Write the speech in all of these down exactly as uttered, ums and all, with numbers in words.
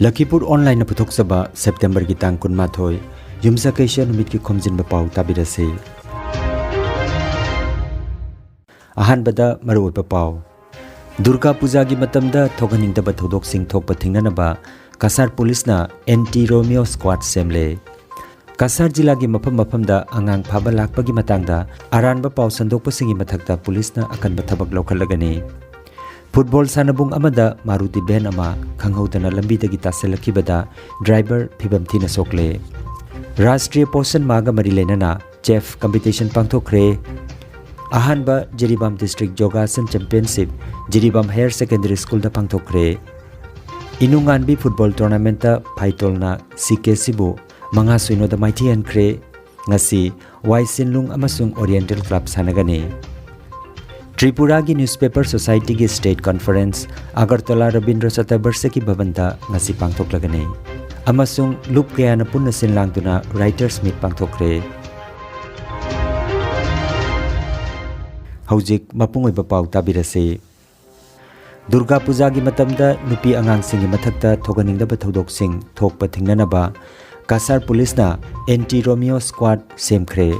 ꯂꯈꯤꯄꯨꯔ ꯑꯣꯟꯂꯥꯏꯟꯅ ꯄꯨꯊꯣꯛꯆꯕ ꯁꯦꯞꯇꯦꯝꯕꯔꯒꯤ ꯇꯥꯡ ꯀꯨꯟꯃꯥꯊꯣꯏ, ꯌꯨꯝꯁꯀꯩꯁ ꯅꯨꯃꯤꯠꯀꯤ ꯈꯣꯝꯖꯤꯟꯕ ꯄꯥꯎ ꯇꯥꯕꯤꯔꯁꯤ꯫ ꯑꯍꯥꯟꯕꯗ ꯃꯔꯨꯑꯣꯏꯕ ꯄꯥꯎ꯫ ꯗꯨꯔꯒꯥ ꯄꯨꯖꯥꯒꯤ ꯃꯇꯝꯗ ꯊꯣꯛꯍꯟꯅꯤꯡꯗꯕ ꯊꯧꯗꯣꯛꯁꯤꯡ ꯊꯣꯛꯄ ꯊꯤꯡꯅꯅꯕ ꯀꯁꯥꯔ ꯄꯨꯂꯤꯁꯅ ꯑꯦꯟꯇꯤ ꯔꯣꯃꯤꯑꯣ ꯁ꯭ꯀ꯭ꯋꯥꯗ ꯁꯦꯝꯂꯦ꯫ ꯀꯁꯥꯔ ꯖꯤꯂꯥꯒꯤ ꯃꯐꯝ ꯃꯐꯝꯗ ꯑꯉꯥꯡ ꯐꯥꯕ ꯂꯥꯛꯄꯒꯤ ꯃꯇꯥꯡꯗ ꯑꯔꯥꯟꯕ ꯄꯥꯎ ꯁꯟꯗꯣꯛꯄꯁꯤꯡꯒꯤ ꯃꯊꯛꯇ ꯄꯨꯂꯤꯁꯅ ꯑꯀꯟꯕ ꯊꯕꯛ ꯂꯧꯈꯠꯂꯒꯅꯤ꯫ ꯐꯨꯠꯕꯣꯜ ꯁꯥꯟꯅꯕꯨꯡ ꯑꯃꯗ ꯃꯥꯔꯨꯇꯤ ꯚꯦꯟ ꯑꯃ ꯈꯪꯍꯧꯗꯅ ꯂꯝꯕꯤꯗꯒꯤ ꯇꯥꯁꯤꯜꯂꯛꯈꯤꯕꯗ ꯗ꯭ꯔꯥꯏꯚꯔ ꯐꯤꯕꯝ ꯊꯤꯅ ꯁꯣꯛꯂꯦ꯫ ꯔꯥꯁꯇ꯭ꯔꯤꯌ ꯄꯣꯁꯟ ꯃꯥꯍꯒ ꯃꯔꯤ ꯂꯩꯅꯅ ꯆꯦꯐ ꯀꯝꯄꯤꯇꯤꯁꯟ ꯄꯥꯡꯊꯣꯛꯈ꯭ꯔꯦ꯫ ꯑꯍꯥꯟꯕ Jiribam district yogasana championship Jiribam higher secondary ꯁ꯭ꯀꯨꯜꯗ ꯄꯥꯡꯊꯣꯛꯈ꯭ꯔꯦ꯫ ꯏꯅꯨꯉꯥꯟꯕꯤ ꯐꯨꯠꯕꯣꯜ ꯇꯣꯔꯅꯥꯃꯦꯟꯠꯇ ꯐꯥꯏꯇꯣꯜꯅ ꯁꯤ ꯀꯦ ꯁꯤꯕꯨ ꯃꯉꯥ ꯁꯤꯅꯣꯗ ꯃꯥꯏꯊꯤꯍꯟꯈ꯭ꯔꯦ꯫ ꯉꯁꯤ ꯋꯥꯏ ꯁꯤꯟꯂꯨꯡ ꯑꯃꯁꯨꯡ ꯑꯣꯔꯤꯌꯦꯟꯇꯦꯜ ꯀ꯭ꯂꯕ ꯁꯥꯟꯅꯒꯅꯤ꯫ ꯇ꯭ꯔꯤꯄꯨꯔꯥꯒꯤ newspaper ꯁꯣꯁꯥꯏꯇꯤꯒꯤ state conference Agartala Rabindra ꯆꯇꯕꯔꯁꯀꯤ ꯚꯕꯟꯗ ꯉꯁꯤ ꯄꯥꯡꯊꯣꯛꯂꯒꯅꯤ꯫ ꯑꯃꯁꯨꯡ ꯂꯨꯞ ꯀꯌꯥꯅ ꯄꯨꯟꯅ ꯁꯤꯟ ꯂꯥꯡꯗꯨꯅ ꯔꯥꯏꯇꯔꯁ ꯃꯤꯠ ꯄꯥꯡꯊꯣꯛꯈ꯭ꯔꯦ꯫ ꯍꯧꯖꯤꯛ ꯃꯄꯨꯡ ꯑꯣꯏꯕ ꯄꯥꯎ ꯇꯥꯕꯤꯔꯁꯤ꯫ ꯗꯨꯔꯒꯥ ꯄꯨꯖꯥꯒꯤ ꯃꯇꯝꯗ ꯅꯨꯄꯤ ꯑꯉꯥꯡꯁꯤꯡꯒꯤ ꯃꯊꯛꯇ ꯊꯣꯛꯍꯟꯅꯤꯡꯗꯕ ꯊꯧꯗꯣꯛꯁꯤꯡ ꯊꯣꯛꯄ ꯊꯤꯡꯅꯅꯕ ꯀꯁꯥꯔ ꯄꯨꯂꯤꯁꯅ ꯑꯦꯟꯇꯤ ꯔꯣꯃꯤꯑꯣ ꯁ꯭ꯀ꯭ꯋꯥꯗ ꯁꯦꯝꯈ꯭ꯔꯦ꯫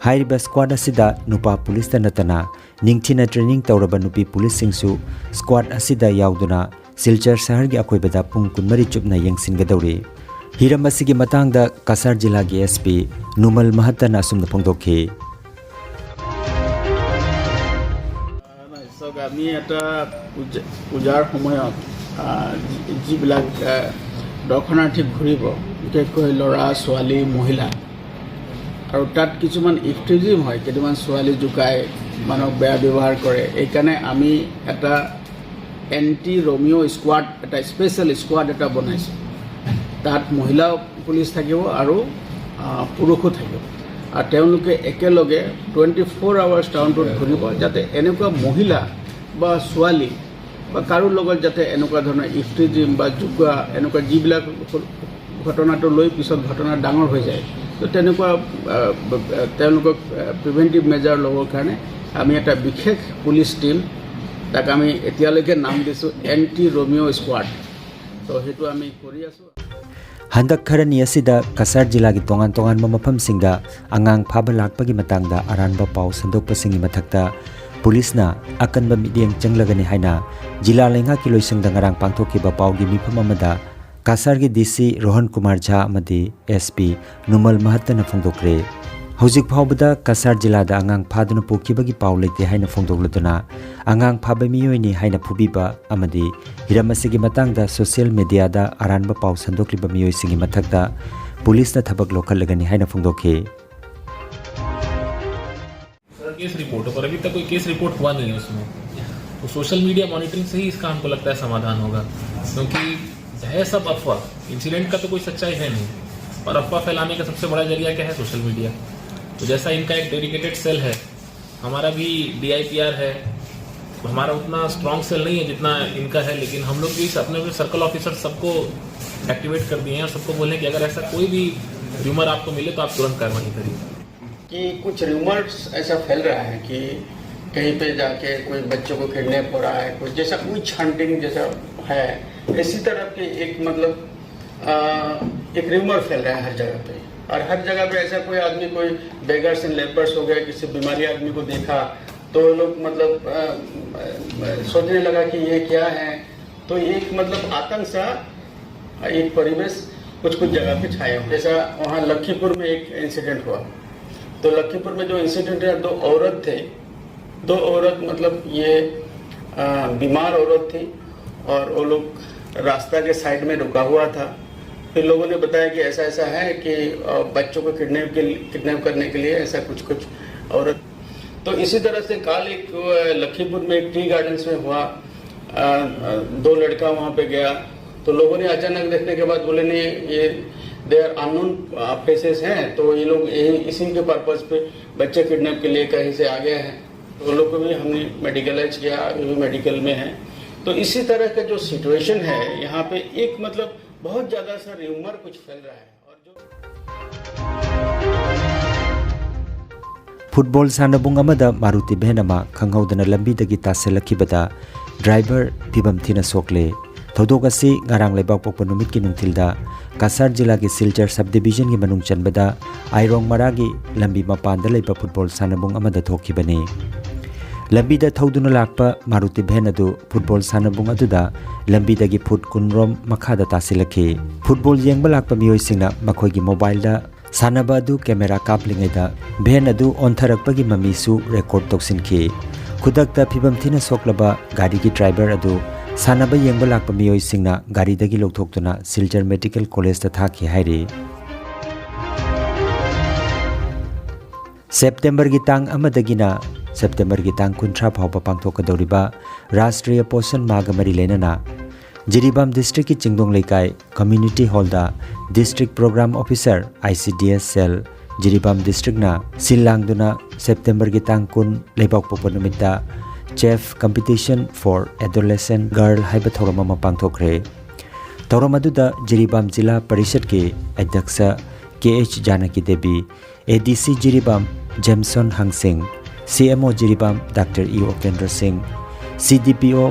ꯍꯥꯏꯔꯤꯕ ꯁ꯭ꯀ꯭ꯋꯥꯗ ꯑꯁꯤꯗ ꯅꯨꯄꯥ ꯄꯨꯂꯤꯁꯇ ꯅꯠꯇꯅ ꯅꯤꯡꯊꯤꯅ ꯇ꯭ꯔꯦꯅꯤꯡ ꯇꯧꯔꯕ ꯅꯨꯄꯤ ꯄꯨꯂꯤꯁꯁꯤꯡꯁꯨ ꯁ꯭ꯀ꯭ꯋꯥꯗ ꯑꯁꯤꯗ ꯌꯥꯎꯗꯨꯅ ꯁꯤꯜꯆꯔ ꯁꯍꯔꯒꯤ ꯑꯀꯣꯏꯕꯗ ꯄꯨꯡ ꯀꯨꯟꯃꯔꯤ ꯆꯨꯞꯅ ꯌꯦꯡꯁꯤꯟꯒꯗꯧꯔꯤ꯫ ꯍꯤꯔꯝ ꯑꯁꯤꯒꯤ ꯃꯇꯥꯡꯗ ꯀꯁꯥꯔ ꯖꯤꯂꯥꯒꯤ ꯑꯦꯁ ꯄꯤ ꯅꯨꯃꯜ ꯃꯍꯠꯇꯅ ꯑꯁꯨꯝꯅ ꯐꯣꯡꯗꯣꯛꯈꯤ꯫ চাওক, আমি এটা পূজা, পূজাৰ সময়ত, আহ, যি-, যিবিলাক, আহ, দৰ্শনাৰ্থী ঘূৰিব, বিশেষকৈ ল'ৰা, ছোৱালী, মহিলা, আৰু তাত কিছুমান ইফটিজিম হয়, কেইটামান ছোৱালী জোকায়, মানুহক বেয়া ব্যৱহাৰ কৰে। এইকাৰণে আমি এটা এণ্টি ৰোমিঅ' স্কোৱাড, এটা স্পেচিয়েল স্কোৱাড এটা বনাইছোঁ। তাত মহিলা পুলিচ থাকিব আৰু, আহ, পুৰুষো থাকিব। আৰু তেওঁলোকে একেলগে টুৱেণ্টি ফ'ৰ আৱাৰ্ছ টাউনটোত ঘূৰিব, যাতে এনেকুৱা মহিলা বা ছোৱালী বা কাৰো লগত যাতে এনেকুৱা ধৰণৰ ইফটিজিম বা জোকোৱা, এনেকুৱা যিবিলাক ঘটনাটো লৈ পিছত ঘটনা ডাঙৰ হৈ যায়। তো তেনেকুৱা, আহ, ব-, ব-, তেওঁলোকক, আহ, প্ৰিভেণ্টিভ মেজাৰ ল'বৰ কাৰণে আমি এটা বিশেষ পুলিচ টিম, তাক আমি এতিয়ালৈকে নাম দিছোঁ এণ্টি ৰোমিঅ' স্কোৱাড। তো সেইটো আমি কৰি আছোঁ। ꯍꯟꯗꯛ ꯈꯔꯅꯤ ꯑꯁꯤꯗ ꯀꯁꯥꯔ ꯖꯤꯂꯥꯒꯤ ꯇꯣꯉꯥꯟ ꯇꯣꯉꯥꯟꯕ ꯃꯐꯝꯁꯤꯡꯗ ꯑꯉꯥꯡ ꯐꯥꯕ ꯂꯥꯛꯄꯒꯤ ꯃꯇꯥꯡꯗ ꯑꯔꯥꯟꯕ ꯄꯥꯎ ꯁꯟꯗꯣꯛꯄꯁꯤꯡꯒꯤ ꯃꯊꯛꯇ ꯄꯨꯂꯤꯁꯅ ꯑꯀꯟꯕ ꯃꯤꯠꯌꯦꯡ ꯆꯪꯂꯒꯅꯤ ꯍꯥꯏꯅ ꯖꯤꯂꯥ ꯂꯩꯉꯥꯛꯀꯤ ꯂꯣꯏꯁꯪꯗ ꯉꯔꯥꯡ ꯄꯥꯡꯊꯣꯛꯈꯤꯕ ꯄꯥꯎꯒꯤ ꯃꯤꯐꯝ ꯑꯃꯗ ꯀꯁꯥꯔꯒꯤ ꯗꯤ ꯁꯤ ꯔꯣꯍꯟ ꯀꯨꯃꯥꯔ ꯖꯥ ꯑꯃꯗꯤ ꯑꯦꯁ ꯄꯤ ꯅꯨꯃꯜ ꯃꯍꯠꯇꯅ ꯐꯣꯡꯗꯣꯛꯈ꯭ꯔꯦ꯫ ꯍꯧꯖꯤꯛ ꯐꯥꯎꯕꯗ ꯀꯁꯥꯔ ꯖꯤꯂꯥꯗ ꯑꯉꯥꯡ ꯐꯥꯗꯨꯅ ꯄꯨꯈꯤꯕꯒꯤ ꯄꯥꯎ ꯂꯩꯇꯦ ꯍꯥꯏꯅ ꯐꯣꯡꯗꯣꯛꯂꯗꯨꯅ ꯑꯉꯥꯡ ꯐꯥꯕ ꯃꯤꯑꯣꯏꯅꯤ ꯍꯥꯏꯅ ꯐꯨꯕꯤꯕ ꯑꯃꯗꯤ ꯍꯤꯔꯝ ꯑꯁꯤꯒꯤ ꯃꯇꯥꯡꯗ ꯁꯣꯁꯤꯌꯦꯜ ꯃꯤꯗꯤꯌꯥꯗ ꯑꯔꯥꯟꯕ ꯄꯥꯎ ꯁꯟꯗꯣꯛꯂꯤꯕ ꯃꯤꯑꯣꯏꯁꯤꯡꯒꯤ ꯃꯊꯛꯇ ꯄꯨꯂꯤꯁꯅ ꯊꯕꯛ ꯂꯧꯈꯠꯂꯒꯅꯤ ꯍꯥꯏꯅ ꯐꯣꯡꯗꯣꯛꯈꯤ꯫ केस रिपोर्ट हो, पर अभी तक कोई केस रिपोर्ट हुआ नहीं है उसमें। तो सोशल मीडिया मॉनिटरिंग से ही इसका हमको लगता है समाधान होगा, क्योंकि है सब अफवाह, इंसिडेंट का तो कोई सच्चाई है नहीं। और अफवाह फैलाने का सबसे बड़ा जरिया क्या है? Social media. तो जैसा इनका एक डेडिकेटेड सेल है, हमारा भी डीआईपीआर है, हमारा उतना स्ट्रॉन्ग सेल नहीं है जितना इनका है, लेकिन हम लोग भी अपने अपने सर्कल ऑफिसर सबको एक्टिवेट कर दिए हैं और सबको बोले हैं कि अगर ऐसा कोई भी र्यूमर आपको मिले तो आप तुरंत कार्रवाई करिए। कि कुछ र्यूमर्स ऐसा फैल रहा है कि कहीं पे जाके कोई बच्चों को किडनैप हो रहा है, कुछ जैसा विच हंटिंग जैसा है, इसी तरह के एक मतलब आ, एक र्यूमर फैल रहा है हर जगह पे। और हर जगह पे ऐसा कोई आदमी, कोई बेगर्स एंड लेपर्स हो गया, किसी बीमारी आदमी को देखा तो वो लोग मतलब आ, आ, सोचने लगा कि ये क्या है। तो एक मतलब आतंक सा एक परिवेश कुछ कुछ जगह पे छाया हुआ। जैसा वहाँ लखीपुर में एक इंसिडेंट हुआ, तो लखीपुर में जो इंसिडेंट है, दो औरत थे, दो औरत मतलब ये आ, बीमार औरत थी और वो लोग रास्ता के साइड में रुका हुआ था। फिर लोगों ने बताया कि ऐसा ऐसा है कि आ, बच्चों को किडनैप के किडनैप करने के लिए ऐसा कुछ कुछ औरत। तो इसी तरह से कल एक आ, लखीपुर में एक टी गार्डन्स में हुआ। आ, आ, दो लड़का वहाँ पे गया, तो लोगों ने अचानक देखने के बाद बोले, नहीं, ये दे आर अननोन फेसेस हैं, तो ये लोग यही इसी के पर्पस पे बच्चे किडनैप के लिए कहीं से आ गए हैं। तो उन लोग को भी हमने मेडिकलाइज किया, अभी भी मेडिकल में है। तो इसी तरह का जो सिचुएशन है यहाँ पे, एक मतलब बहुत ज़्यादा सा र्यूमर कुछ फैल रहा है। और जो ꯐꯨꯠꯕꯣꯜ ꯁꯥꯟꯅꯕꯨꯡ ꯑꯃꯗ ꯃꯥꯔꯨꯇꯤ ꯚꯦꯟ ꯑꯃ ꯈꯪꯍꯧꯗꯅ ꯂꯝꯕꯤꯗꯒꯤ ꯇꯥꯁꯤꯜꯂꯛꯈꯤꯕꯗ ꯗ꯭ꯔꯥꯏꯚꯔ ꯐꯤꯕꯝ ꯊꯤꯅ ꯁꯣꯛꯂꯦ꯫ ꯊꯧꯗꯣꯛ ꯑꯁꯤ ꯉꯔꯥꯡ ꯂꯩꯕꯥꯛꯄꯣꯛꯄ ꯅꯨꯃꯤꯠꯀꯤ ꯅꯨꯡꯊꯤꯜꯗ ꯀꯁꯥꯔ ꯖꯤꯂꯥꯒꯤ ꯁꯤꯜꯆꯔ ꯁꯕ ꯗꯤꯕꯤꯖꯟꯒꯤ ꯃꯅꯨꯡ ꯆꯟꯕꯗ ꯑꯥꯏꯔꯣꯡ ꯃꯔꯥꯒꯤ ꯂꯝꯕꯤ ꯃꯄꯥꯟꯗ ꯂꯩꯕ ꯐꯨꯠꯕꯣꯜ ꯁꯥꯟꯅꯕꯨꯡ ꯑꯃꯗ ꯊꯣꯛꯈꯤꯕꯅꯤ꯫ ꯂꯝꯕꯤꯗ ꯊꯧꯗꯨꯅ ꯂꯥꯛꯄ ꯃꯥꯔꯨꯇꯤ ꯚꯦꯟ ꯑꯗꯨ ꯐꯨꯠꯕꯣꯜ ꯁꯥꯟꯅꯕꯨꯡ ꯑꯗꯨꯗ ꯂꯝꯕꯤꯗꯒꯤ ꯐꯨꯠ ꯀꯨꯟ ꯔꯣꯝ ꯃꯈꯥꯗ ꯇꯥꯁꯤꯜꯂꯛꯈꯤ꯫ ꯐꯨꯠꯕꯣꯜ ꯌꯦꯡꯕ ꯂꯥꯛꯄ ꯃꯤꯑꯣꯏꯁꯤꯡꯅ ꯃꯈꯣꯏꯒꯤ ꯃꯣꯕꯥꯏꯜꯗ ꯁꯥꯟꯅꯕ ꯑꯗꯨ ꯀꯦꯃꯦꯔꯥ ꯀꯥꯞꯂꯤꯉꯩꯗ ꯚꯦꯟ ꯑꯗꯨ ꯑꯣꯟꯊꯔꯛꯄꯒꯤ ꯃꯃꯤꯁꯨ ꯔꯦꯀꯣꯔꯗ ꯇꯧꯁꯤꯟꯈꯤ꯫ ꯈꯨꯗꯛꯇ ꯐꯤꯕꯝ ꯊꯤꯅ ꯁꯣꯛꯂꯕ ꯒꯥꯔꯤꯒꯤ ꯗ꯭ꯔꯥꯏꯚꯔ ꯑꯗꯨ ꯁꯥꯟꯅꯕ ꯌꯦꯡꯕ ꯂꯥꯛꯄ ꯃꯤꯑꯣꯏꯁꯤꯡꯅ ꯒꯥꯔꯤꯗꯒꯤ ꯂꯧꯊꯣꯛꯇꯨꯅ ꯁꯤꯜꯆꯔ ꯃꯦꯗꯤꯀꯦꯜ ꯀꯣꯂꯦꯖꯇ ꯊꯥꯈꯤ ꯍꯥꯏꯔꯤ꯫ ꯁꯦꯞꯇꯦꯝꯕꯔꯒꯤ ꯇꯥꯡ ꯑꯃꯗꯒꯤꯅ ꯁꯦꯞꯇꯦꯝꯕꯔꯒꯤ ꯇꯥꯡ ꯀꯨꯟꯊ꯭ꯔꯥ ꯐꯥꯎꯕ ꯄꯥꯡꯊꯣꯛꯀꯗꯧꯔꯤꯕ ꯔꯥꯁꯇ꯭ꯔꯤꯌ ꯄꯣꯁꯟ ꯃꯥꯍꯒ ꯃꯔꯤ ꯂꯩꯅꯅ ꯖꯤꯔꯤꯕꯥꯝ ꯗꯤꯁꯇ꯭ꯔꯤꯛꯀꯤ ꯆꯤꯡꯗꯣꯡ ꯂꯩꯀꯥꯏ ꯀꯝꯃ꯭ꯌꯨꯅꯤꯇꯤ ꯍꯣꯜꯗ ꯗꯤꯁꯇ꯭ꯔꯤꯛ ꯄ꯭ꯔꯣꯒ꯭ꯔꯥꯝ ꯑꯣꯐꯤꯁꯔ, ꯑꯥꯏ C D S cell, Jiribam ꯗꯤꯁꯇ꯭ꯔꯤꯛꯅ ꯁꯤꯜ ꯂꯥꯡꯗꯨꯅ ꯁꯦꯞꯇꯦꯝꯕꯔꯒꯤ ꯇꯥꯡ ꯀꯨꯟ ꯂꯩꯕꯥꯛꯄꯣꯛꯄ ꯅꯨꯃꯤꯠꯇ ꯆꯦꯐ ꯀꯝꯄꯤꯇꯤꯁꯟ ꯐꯣꯔ ꯑꯦꯗꯣꯂꯦꯁꯦꯟ ꯒꯔꯜ ꯍꯥꯏꯕ ꯊꯧꯔꯝ ꯑꯃ ꯄꯥꯡꯊꯣꯛꯈ꯭ꯔꯦ꯫ ꯊꯧꯔꯝ ꯑꯗꯨꯗ ꯖꯤꯔꯤꯕꯥꯝ ꯖꯤꯂꯥ ꯄꯔꯤꯁꯠꯀꯤ ꯑꯗ꯭ꯌꯛꯁ ꯀꯦ ꯑꯩꯆ ꯖꯥꯅꯀꯤ ꯗꯦꯕꯤ, ꯑꯦ ꯗꯤ ꯁꯤ ꯖꯤꯔꯤꯕꯥꯝ ꯖꯦꯝꯁꯣꯟ ꯍꯪꯁꯤꯡ, ꯁꯤ M O Jiribam doctor E ꯑꯣꯀꯦꯟꯗ꯭ꯔ ꯁꯤꯡ, ꯁꯤ ꯗꯤ ꯄꯤ ꯑꯣ,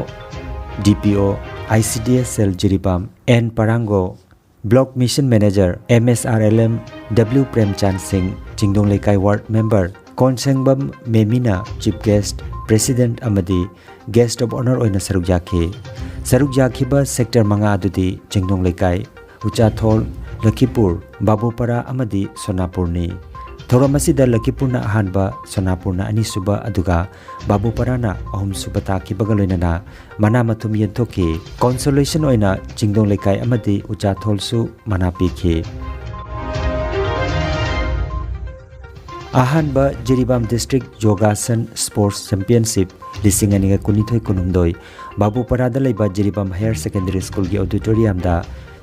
ꯗꯤ ꯄꯤ O, I C D S cell Jiribam N Parango, block mission manager M S R L M W Premchand Singh, Chingdong Leikai ward member Konsengbam ꯃꯦꯃꯤꯅ ꯆꯤꯐ ꯒꯦꯁ꯭ꯠ, ꯄ꯭ꯔꯦꯁꯤꯗꯦꯟꯠ ꯑꯃꯗꯤ ꯒꯦꯁ꯭ꯠ ꯑꯣꯐ ꯑꯣꯅꯔ ꯑꯣꯏꯅ ꯁꯔꯨꯛ ꯌꯥꯈꯤ꯫ ꯁꯔꯨꯛ ꯌꯥꯈꯤꯕ ꯁꯦꯛꯇꯔ ꯃꯉꯥ ꯑꯗꯨꯗꯤ ꯆꯤꯡꯗꯣꯡ ꯂꯩꯀꯥꯏ, ꯎꯆꯥꯊꯣꯜ, ꯂꯈꯤꯄꯨꯔ, ꯕꯥꯕꯨꯄꯥꯔꯥ ꯑꯃꯗꯤ ꯁꯣꯅꯥꯄꯨꯔꯅꯤ꯫ ꯊꯧꯔꯝ ꯑꯁꯤꯗ ꯂꯈꯤꯄꯨꯔꯅ ꯑꯍꯥꯟꯕ, ꯁꯣꯅꯥꯄꯨꯔꯅ ꯑꯅꯤꯁꯨꯕ, ꯑꯗꯨꯒ ꯕꯥꯕꯨꯄꯥꯔꯥꯅ ꯑꯍꯨꯝꯁꯨꯕ ꯇꯥꯈꯤꯕꯒ ꯂꯣꯏꯅꯅ ꯃꯅꯥ ꯃꯊꯨꯝ ꯌꯦꯟꯊꯣꯛꯈꯤ꯫ ꯀꯣꯟꯁꯣꯂꯦꯁꯟ ꯑꯣꯏꯅ ꯆꯤꯡꯗꯣꯡ ꯂꯩꯀꯥꯏ ꯑꯃꯗꯤ ꯎꯆꯥꯊꯣꯜꯁꯨ ꯃꯅꯥ ꯄꯤꯈꯤ꯫ ꯑꯍꯥꯟꯕ Jiribam district yogasana sports championship ꯂꯤꯁꯤꯡ ꯑꯅꯤꯒ ꯀꯨꯟꯅꯤꯊꯣꯏ ꯀꯨꯟꯍꯨꯝꯗꯣꯏ ꯕꯥꯕꯨꯄꯥꯔꯥꯗ ꯂꯩꯕ ꯖꯤꯔꯤꯕꯥꯝ ꯍꯥꯌꯔ ꯁꯦꯀꯦꯟꯗꯔꯤ ꯁ꯭ꯀꯨꯜꯒꯤ ꯑꯣꯗꯤꯇꯣꯔꯤꯌꯝꯗ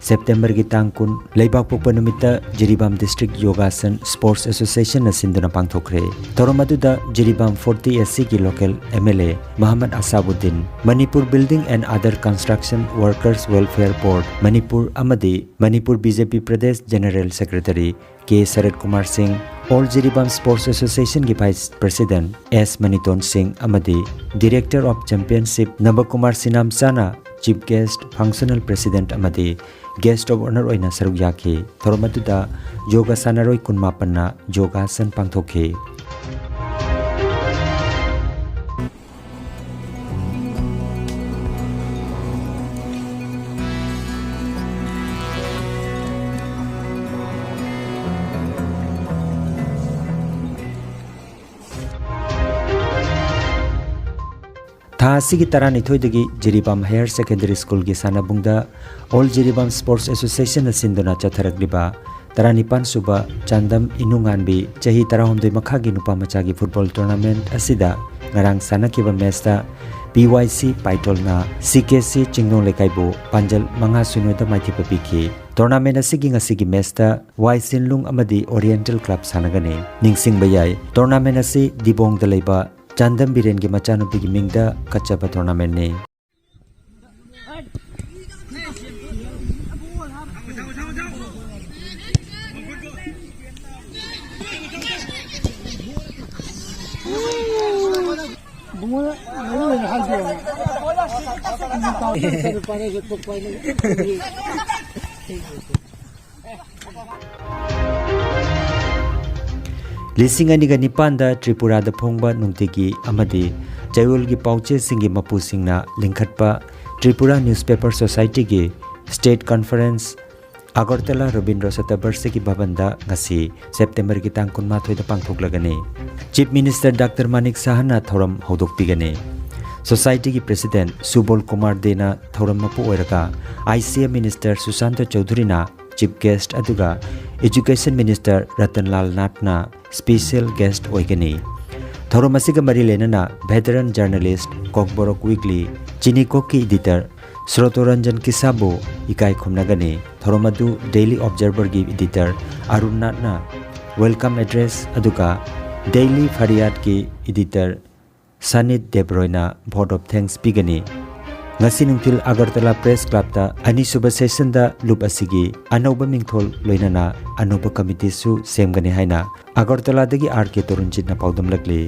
ꯁꯦꯞꯇꯦꯝꯕꯔꯒꯤ ꯇꯥꯡ ꯀꯨꯟ, ꯂꯩꯕꯥꯛꯄꯣꯛꯄ ꯅꯨꯃꯤꯠꯇ ꯖꯤꯔꯤꯕꯥꯝ ꯗꯤꯁꯇ꯭ꯔꯤꯛ ꯌꯣꯒꯥꯁꯟ ꯁ꯭ꯄꯣꯔꯠꯁ ꯑꯦꯁꯣꯁꯤꯌꯦꯁꯟꯅ ꯁꯤꯟꯗꯨꯅ ꯄꯥꯡꯊꯣꯛꯈ꯭ꯔꯦ꯫ ꯊꯧꯔꯝ ꯑꯗꯨꯗ ꯖꯤꯔꯤꯕꯥꯝ ꯐꯣꯔꯇꯤ ꯑꯦꯁ ꯁꯤꯒꯤ local M L A Mohammad Achabuddin, Manipur building and other construction workers welfare board Manipur ꯑꯃꯗꯤ Manipur B J P Pradesh general secretary K Sarat Kumar Singh, all Jiribam sports ꯑꯦꯁꯣꯁꯤꯌꯦꯁꯟꯒꯤ vice president S Maniton Singh ꯑꯃꯗꯤ ꯗꯤꯔꯦꯛꯇꯔ ꯑꯣꯐ ꯆꯦꯝꯄꯤꯌꯟꯁꯤꯞ ꯅꯕꯀꯨꯃꯥꯔ ꯁꯤꯅꯥꯝꯆꯥꯅ Chief Guest, Functional President ꯑꯃꯗꯤ Guest of Honour ꯑꯣꯏꯅ ꯁꯔꯨꯛ ꯌꯥꯈꯤ꯫ ꯊꯧꯔꯝ ꯑꯗꯨꯗ ꯌꯣꯒꯥ ꯁꯥꯟꯅꯔꯣꯏ ꯀꯨꯟꯃꯥꯄꯟꯅ ꯌꯣꯒꯥꯁꯟ ꯄꯥꯡꯊꯣꯛꯈꯤ꯫ ꯊꯥ ꯑꯁꯤꯒꯤ ꯇꯔꯥꯅꯤꯊꯣꯏꯗꯒꯤ ꯖꯤꯔꯤꯕꯥꯝ Higher Secondary School ꯒꯤ ꯁꯥꯟꯅꯕꯨꯡꯗ All Jiribam Sports Association ꯅ ꯁꯤꯟꯗꯨꯅ ꯆꯠꯊꯔꯛꯂꯤꯕ ꯇꯔꯥꯅꯤꯄꯥꯟ ꯁꯨꯕ ꯆꯥꯟꯗꯝ ꯏꯅꯨꯉꯥꯟꯕꯤ ꯆꯍꯤ ꯇꯔꯥꯍꯨꯝꯗꯣꯏ ꯃꯈꯥꯒꯤ ꯅꯨꯄꯥ ꯃꯆꯥꯒꯤ football tournament ꯑꯁꯤꯗ ꯉꯔꯥꯡ ꯁꯥꯟꯅꯈꯤꯕ match ꯇ P Y C ꯄꯥꯏꯇꯣꯜꯅ C K C ꯆꯤꯡꯅꯣꯡ ꯂꯩꯀꯥꯏꯕꯨ ꯄꯥꯟꯖꯜ ꯃꯉꯥ ꯁꯤꯅꯣꯗ ꯃꯥꯏꯊꯤꯕ ꯄꯤꯈꯤ꯫ Tournament ꯑꯁꯤꯒꯤ ꯉꯁꯤꯒꯤ match ꯇ ꯋꯥꯏ ꯁꯤꯟꯂꯨꯡ ꯑꯃꯗꯤ Oriental Club ꯁꯥꯟꯅꯒꯅꯤ꯫ ꯅꯤꯡꯁꯤꯡꯕ ꯌꯥꯏ, tournament ꯑꯁꯤ ꯗꯤꯕꯣꯡꯗ ꯂꯩꯕ ꯆꯥꯟꯗꯝ ꯕꯤꯔꯦꯟꯒꯤ ꯃꯆꯥꯅꯨꯄꯤꯒꯤ ꯃꯤꯡꯗ ꯀꯠꯆꯕ tournament ꯅꯤ꯫ ꯂꯤꯁꯤꯡ ꯑꯅꯤꯒ ꯅꯤꯄꯥꯟꯗ ꯇ꯭ꯔꯤꯄꯨꯔꯥꯗ ꯐꯣꯡꯕ ꯅꯨꯡꯇꯤꯒꯤ ꯑꯃꯗꯤ ꯆꯌꯣꯜꯒꯤ ꯄꯥꯎꯆꯦꯁꯤꯡꯒꯤ ꯃꯄꯨꯁꯤꯡꯅ ꯂꯤꯡꯈꯠꯄ ꯇ꯭ꯔꯤꯄꯨꯔꯥ Newspaper Society ꯒꯤ State Conference ꯑꯒꯔꯇꯂꯥ ꯔꯕꯤꯟꯗ꯭ꯔ ꯁꯇꯕꯔꯁꯤꯒꯤ ꯚꯕꯟꯗ ꯉꯁꯤ ꯁꯦꯞꯇꯦꯝꯕꯔꯒꯤ ꯇꯥꯡ ꯀꯨꯟꯃꯥꯊꯣꯏꯗ ꯄꯥꯡꯊꯣꯛꯂꯒꯅꯤ꯫ Chief Minister ꯗꯥꯛꯇꯔ ꯃꯥꯅꯤꯛ ꯁꯍꯥꯅ ꯊꯧꯔꯝ ꯍꯧꯗꯣꯛꯄꯤꯒꯅꯤ꯫ Society ꯒꯤ President ꯁꯨꯕꯣꯜ ꯀꯨꯃꯥꯔ ꯗꯦꯅ ꯊꯧꯔꯝ ꯃꯄꯨ ꯑꯣꯏꯔꯒ I C A Minister ꯁꯨꯁꯥꯟꯇ ꯆꯧꯙꯨꯔꯤꯅ Chief Guest ꯑꯗꯨꯒ Education Minister ꯔꯇꯟꯂꯥꯜ ꯅꯥꯊꯅ Special Guest ꯑꯣꯏꯒꯅꯤ꯫ ꯊꯧꯔꯝ ꯑꯁꯤꯒ ꯃꯔꯤ ꯂꯩꯅꯅ veteran journalist ꯀꯣꯛꯕꯣꯔꯣꯛ Weekly ꯆꯤꯅꯤꯀꯣꯛꯀꯤ editor ꯁ꯭ꯔꯣꯇꯣꯔꯟꯖꯟ ꯀꯤꯁꯥꯕꯨ ꯏꯀꯥꯏ ꯈꯨꯝꯅꯒꯅꯤ꯫ ꯊꯧꯔꯝ ꯑꯗꯨ Daily Observer ꯒꯤ editor ꯑꯔꯨꯟ ꯅꯥꯊꯅ welcome address ꯑꯗꯨꯒ Daily Faryad ꯀꯤ editor ꯁꯥꯅꯤꯠ ꯗꯦꯕ꯭ꯔꯣꯏꯅ vote of thanks ꯄꯤꯒꯅꯤ꯫ ꯉꯁꯤ ꯅꯨꯡꯊꯤꯜ ꯑꯒꯔꯇꯂꯥ Press Club ꯇ ꯑꯅꯤꯁꯨꯕ session ꯗ ꯂꯨꯞ ꯑꯁꯤꯒꯤ ꯑꯅꯧꯕ ꯃꯤꯡꯊꯣꯜ ꯂꯣꯏꯅꯅ ꯑꯅꯧꯕ committee ꯁꯨ ꯁꯦꯝꯒꯅꯤ ꯍꯥꯏꯅ ꯑꯒꯔꯇꯂꯥꯗꯒꯤ R K ꯇꯣꯔꯨꯟꯖꯤꯠꯅ ꯄꯥꯎꯗꯝꯂꯛꯂꯤ꯫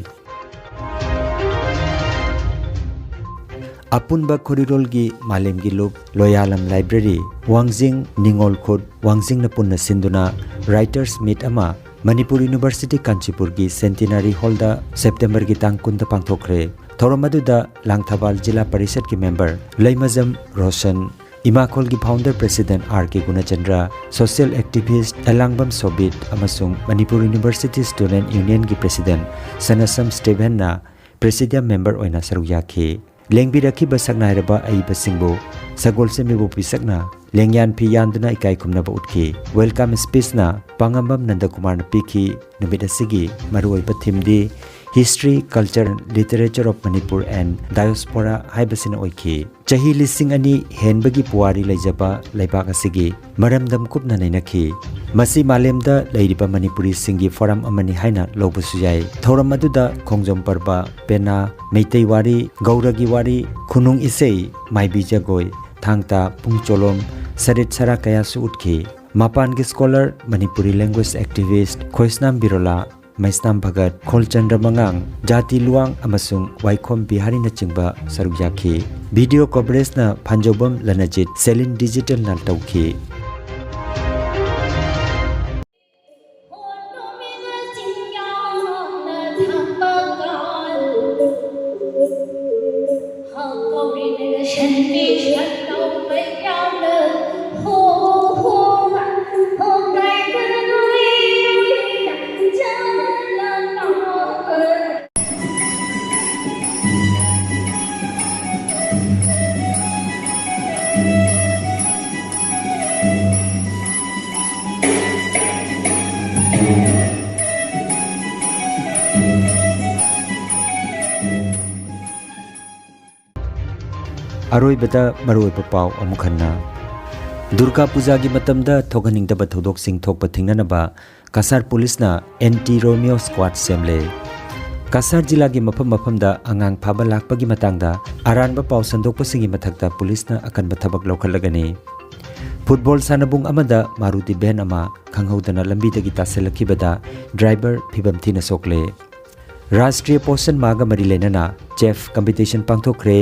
ꯑꯄꯨꯟꯕ ꯈꯨꯔꯤꯔꯣꯜꯒꯤ ꯃꯥꯂꯦꯝꯒꯤ ꯂꯨꯞ, ꯂꯣꯌꯥꯂꯝ ꯂꯥꯏꯕ꯭ꯔꯦꯔꯤ, ꯋꯥꯡꯖꯤꯡ, ꯅꯤꯉꯣꯜꯈꯨꯠ, ꯋꯥꯡꯖꯤꯡꯅ ꯄꯨꯟꯅ ꯁꯤꯟꯗꯨꯅ Writers Meet ꯑꯃ ꯃꯅꯤꯄꯨꯔ University ꯀꯥꯟꯆꯤꯄꯨꯔꯒꯤ Centenary Hallꯗ ꯁꯦꯞꯇꯦꯝꯕꯔꯒꯤ ꯇꯥꯡ ꯀꯨꯟꯗ ꯄꯥꯡꯊꯣꯛꯈ꯭ꯔꯦ꯫ ꯊꯧꯔꯝ ꯑꯗꯨꯗ ꯂꯥꯡꯊꯕꯥꯜ ꯖꯤꯂꯥ ꯄꯔꯤꯁꯠꯀꯤ member ꯂꯩꯃꯖꯝ ꯔꯣꯁꯟ, ꯏꯃꯥꯈꯣꯜꯒꯤ founder president R K Gunachandra, social activist Elangbam Sobit ꯑꯃꯁꯨꯡ Manipur University Student Unionꯒꯤ president ꯁꯅꯁꯝ ꯁ꯭ꯇꯤꯚꯦꯟꯅ presidium member ꯑꯣꯏꯅ ꯁꯔꯨꯛ ꯌꯥꯈꯤ꯫ ꯂꯦꯡꯕꯤꯔꯛꯈꯤꯕ ꯁꯛꯅꯥꯏꯔꯕ ꯑꯏꯕꯁꯤꯡꯕꯨ ꯁꯒꯣꯜꯁꯦꯝ ꯏꯕꯣꯕꯤ ꯁꯛꯅ ꯂꯦꯡꯌꯥꯟ ꯐꯤ ꯌꯥꯟꯗꯨꯅ ꯏꯀꯥꯏ ꯈꯨꯝꯅꯕ ꯎꯠꯈꯤ꯫ Welcome speechꯅ ꯄꯥꯉꯝꯕꯝ ꯅꯟꯗꯀꯨꯃꯥꯔꯅ ꯄꯤꯈꯤ꯫ ꯅꯨꯃꯤꯠ ꯑꯁꯤꯒꯤ ꯃꯔꯨꯑꯣꯏꯕ themeꯗꯤ History, Culture, Literature of Manipur and Diaspora ꯍꯥꯏꯕꯁꯤꯅ ꯑꯣꯏꯈꯤ꯫ ꯆꯍꯤ ꯂꯤꯁꯤꯡ ꯑꯅꯤ ꯍꯦꯟꯕꯒꯤ ꯄꯨꯋꯥꯔꯤ ꯂꯩꯖꯕ ꯂꯩꯕꯥꯛ ꯑꯁꯤꯒꯤ ꯃꯔꯝꯗꯝ ꯀꯨꯞꯅ ꯅꯩꯅꯈꯤ꯫ ꯃꯁꯤ ꯃꯥꯂꯦꯝꯗ ꯂꯩꯔꯤꯕ ꯃꯅꯤꯄꯨꯔꯤꯁꯤꯡꯒꯤ ꯐꯣꯔꯝ ꯑꯃꯅꯤ ꯍꯥꯏꯅ ꯂꯧꯕꯁꯨ ꯌꯥꯏ꯫ ꯊꯧꯔꯝ ꯑꯗꯨꯗ ꯈꯣꯡꯖꯣꯝ ꯄꯔꯕ, ꯄꯦꯅꯥ, ꯃꯩꯇꯩ ꯋꯥꯔꯤ, ꯒꯧꯔꯒꯤ ꯋꯥꯔꯤ, ꯈꯨꯅꯨꯡ ꯏꯁꯩ, ꯃꯥꯏꯕꯤ ꯖꯒꯣꯏ, ꯊꯥꯡ ꯇꯥ, ꯄꯨꯡ ꯆꯣꯂꯣꯝ, ꯁꯔꯤꯠ ꯁꯔꯥ ꯀꯌꯥꯁꯨ ꯎꯠꯈꯤ꯫ ꯃꯄꯥꯟꯒꯤ scholar, ꯃꯅꯤꯄꯨꯔꯤ language activist ꯈꯣꯏꯁꯅꯥꯝ ꯕꯤꯔꯣꯂꯥ, ꯃꯩꯁꯅꯥꯝ ꯚꯒꯠ, ꯈꯣꯜꯆꯟꯗ꯭ꯔ ꯃꯉꯥꯡ, ꯖꯥꯇꯤ ꯂꯨꯋꯥꯡ ꯑꯃꯁꯨꯡ ꯋꯥꯏꯈꯣꯝ ꯕꯤꯍꯥꯔꯤꯅꯆꯤꯡꯕ ꯁꯔꯨꯛ ꯌꯥꯈꯤ꯫ Video coverage ꯅ ꯐꯟꯖꯧꯕꯝ ꯂꯅꯖꯤꯠ, ꯁꯦꯂꯤꯟ Digital ꯅ ꯇꯧꯈꯤ꯫ ꯑꯔꯣꯏꯕꯗ ꯃꯔꯨꯑꯣꯏꯕ ꯄꯥꯎ ꯑꯃꯨꯛ ꯍꯟꯅ꯫ ꯗꯨꯔꯒꯥ ꯄꯨꯖꯥꯒꯤ ꯃꯇꯝꯗ ꯊꯣꯛꯍꯟꯅꯤꯡꯗꯕ ꯊꯧꯗꯣꯛꯁꯤꯡ ꯊꯣꯛꯄ ꯊꯤꯡꯅꯅꯕ ꯀꯁꯥꯔ ꯄꯨꯂꯤꯁꯅ Anti Romeo Squad ꯁꯦꯝꯂꯦ꯫ ꯀꯁꯥꯔ ꯖꯤꯂꯥꯒꯤ ꯃꯐꯝ ꯃꯐꯝꯗ ꯑꯉꯥꯡ ꯐꯥꯕ ꯂꯥꯛꯄꯒꯤ ꯃꯇꯥꯡꯗ ꯑꯔꯥꯟꯕ ꯄꯥꯎ ꯁꯟꯗꯣꯛꯄꯁꯤꯡꯒꯤ ꯃꯊꯛꯇ ꯄꯨꯂꯤꯁꯅ ꯑꯀꯟꯕ ꯊꯕꯛ ꯂꯧꯈꯠꯂꯒꯅꯤ꯫ Football ꯁꯥꯟꯅꯕꯨꯡ ꯑꯃꯗ ꯃꯥꯔꯨꯇꯤ van ꯑꯃ ꯈꯪꯍꯧꯗꯅ ꯂꯝꯕꯤꯗꯒꯤ ꯇꯥꯁꯤꯜꯂꯛꯈꯤꯕꯗ driver ꯐꯤꯕꯝ ꯊꯤꯅ ꯁꯣꯛꯂꯦ꯫ ꯔꯥꯁꯇ꯭ꯔꯤꯌ ꯄꯣꯁꯟ ꯃꯥꯍꯒ ꯃꯔꯤ ꯂꯩꯅꯅ chef competition ꯄꯥꯡꯊꯣꯛꯈ꯭ꯔꯦ꯫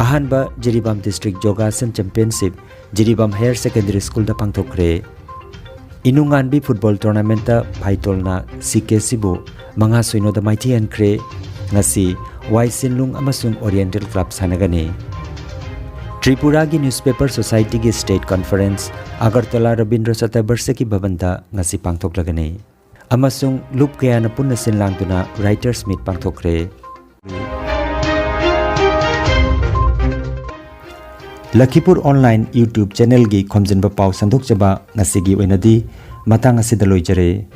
ꯑꯍꯥꯟꯕ Jiribam District Yogasan Championship Jiribam Higher Secondary Schoolꯗ ꯄꯥꯡꯊꯣꯛꯈ꯭ꯔꯦ꯫ ꯏꯅꯨꯉꯥꯟꯕꯤ Football Tournamentꯇ ꯐꯥꯏꯇꯣꯜꯅ ꯁꯤ ꯀꯦ ꯁꯤꯕꯨ ꯃꯉꯥ ꯁꯤꯅꯣꯗ ꯃꯥꯏꯊꯤꯍꯟꯈ꯭ꯔꯦ꯫ ꯉꯁꯤ ꯋꯥꯏ ꯁꯤꯟꯂꯨꯡ ꯑꯃꯁꯨꯡ Oriental Club ꯁꯥꯟꯅꯒꯅꯤ꯫ ꯇ꯭ꯔꯤꯄꯨꯔꯥꯒꯤ Newspaper Societyꯒꯤ State Conference Agartala Rabindra ꯆꯇꯕꯔꯁꯀꯤ ꯚꯕꯟꯗ ꯉꯁꯤ ꯄꯥꯡꯊꯣꯛꯂꯒꯅꯤ꯫ ꯑꯃꯁꯨꯡ ꯂꯨꯞ ꯀꯌꯥꯅ ꯄꯨꯟꯅ ꯁꯤꯟ ꯂꯥꯡꯗꯨꯅ Writers Meet ꯄꯥꯡꯊꯣꯛꯈ꯭ꯔꯦ꯫ ꯂꯈꯤꯄꯨꯔ Online YouTube channelꯒꯤ ꯈꯣꯝꯖꯤꯟꯕ ꯄꯥꯎ ꯁꯟꯗꯣꯛꯆꯕ ꯉꯁꯤꯒꯤ ꯑꯣꯏꯅꯗꯤ ꯃꯇꯥꯡ ꯑꯁꯤꯗ ꯂꯣꯏꯖꯔꯦ꯫